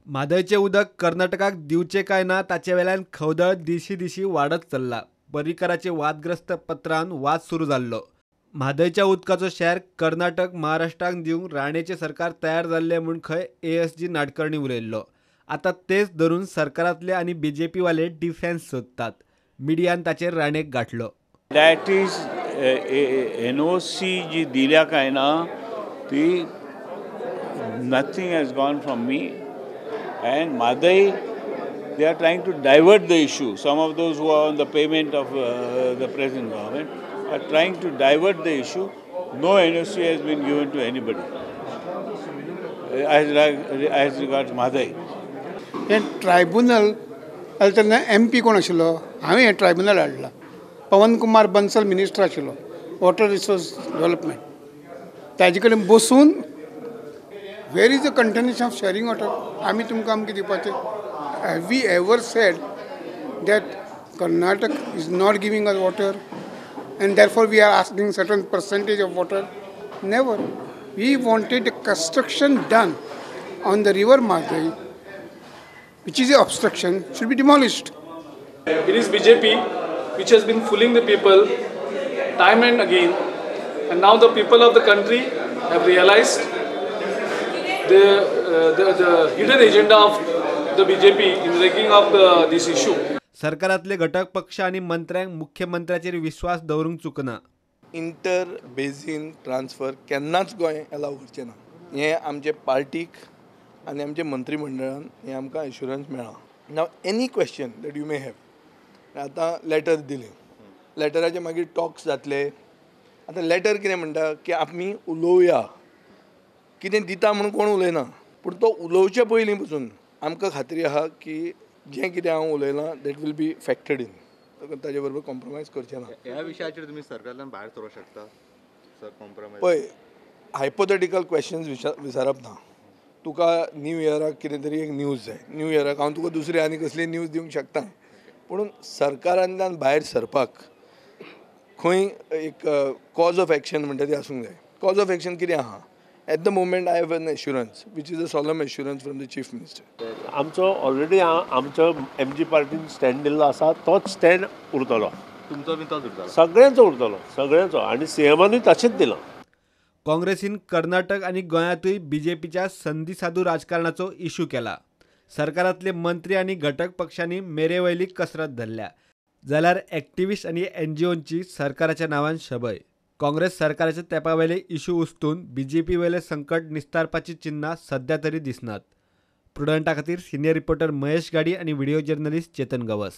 म्हादयचें उदक कर्नाटकाक दिवचें काय ना ताचे वेल्यान खवदळ दिशी दिशी वाडत चल्ला. पर्रीकराचे वादग्रस्त पत्रान वाद सुरू जाल्लो. म्हादयच्या उदकाचो शेर कर्नाटक महाराष्ट्राक दिवंक राणेचें सरकार तयार जाल्लें म्हूण खंय ASG Nadkarni उलयल्लो. आतां तेच धरून सरकारांतले आनी बीजेपीवाले डिफेन्स सोदतात. मिडियान ताचेर राणेक गांठलो. That is NOC जी दिल्या काय ना ती nothing has gone from me. And Mhadei, they are trying to divert the issue. Some of those who are on the payment of the present government are trying to divert the issue. No NOC has been given to anybody as regards Mhadei. हें tribunal तेन्ना MP कोण आशिल्लो, हांवें हें tribunal हाडलां. Pawan Kumar Bansal minister आशिल्लो water resource development, ताजे कडेन बसून where is the continuation of sharing water, आमी तुमकां आमकां दिवपाचें. Have we ever said that Karnataka is not giving us water and therefore we are asking certain percentage of water? Never. We wanted the construction done on the river Mhadei, which is an obstruction, should be demolished. It is BJP which has been fooling the people time and again, and now the people of the country have realized the hidden agenda of the BJP in raking up this issue. सरकारातले घटक पक्ष आनी मंत्र्यांक मुख्यमंत्र्याचेर विश्वास दवरूंक चुकना. Inter बेजीन transfer केन्नाच Goa allow करचें ना. हें आमचे पार्टीक आनी आमचे मंत्रीमंडळान हें आमकां एश्युरन्स मेळ्ळां. Now any question that you may have, आतां लेटर दिलें, लेटराचे मागीर टॉक्स जातले. आतां लेटर कितें म्हणटा की आमी उलोवया, कितें दिता म्हणून कोण उलयना, पूण तो उलोवचे पयलीं पसून आमकां खात्री आहा की जें कितें हांव उलयलां that will be factored in, ताजे बरोबर कॉम्प्रोमायज करचें ना. ह्या विशयाचेर तुमी सरकारान भायर सरूंक शकता सर? कॉम्प्रोमायज पळय, हायपोथेटिकल क्वेश्चन्स विचारप ना. तुका न्यू इयराक कितें तरी एक न्यूज जाय, न्यू इयराक हांव तुका दुसरी आनी कसली न्यूज दिवंक शकता, पूण सरकारांतल्यान भायर सरपाक खंय एक कॉज ऑफ एक्शन म्हणटा ती आसूंक जाय. कॉज ऑफ एक्शन कितें आहा? At the moment I have an assurance, which is a solemn assurance from the Chief Minister. आमचो ऑलरेडी आमचो MG पार्टीन स्टँड दिल्लो आसा, तोच स्टँड उरतलो. तुमचो बी तोच उरतलो, सगळ्यांचो उरतलो, सगळ्यांचो. आनी सीएमानूय तशेंच दिलां. काँग्रेसीन कर्नाटक आनी गोंयांतूय बीजेपीच्या संदीसाधू राजकारणाचो इशू केला. सरकारांतले मंत्री आनी घटक पक्षांनी मेरेवयली कसरत धरल्या, जाल्यार एक्टिविस्ट आनी एनजीओंची सरकाराच्या नांवान शबय. काँग्रेस सरकाराच्या तेंपावेले इशू उस्तून बीजेपी वयले संकट निस्तारपाची चिन्हां सध्या तरी दिसनात. प्रुडंटा खातीर सिनियर रिपोर्टर महेश गाडी आनी व्हिडिओ जर्नलिस्ट चेतन गवस.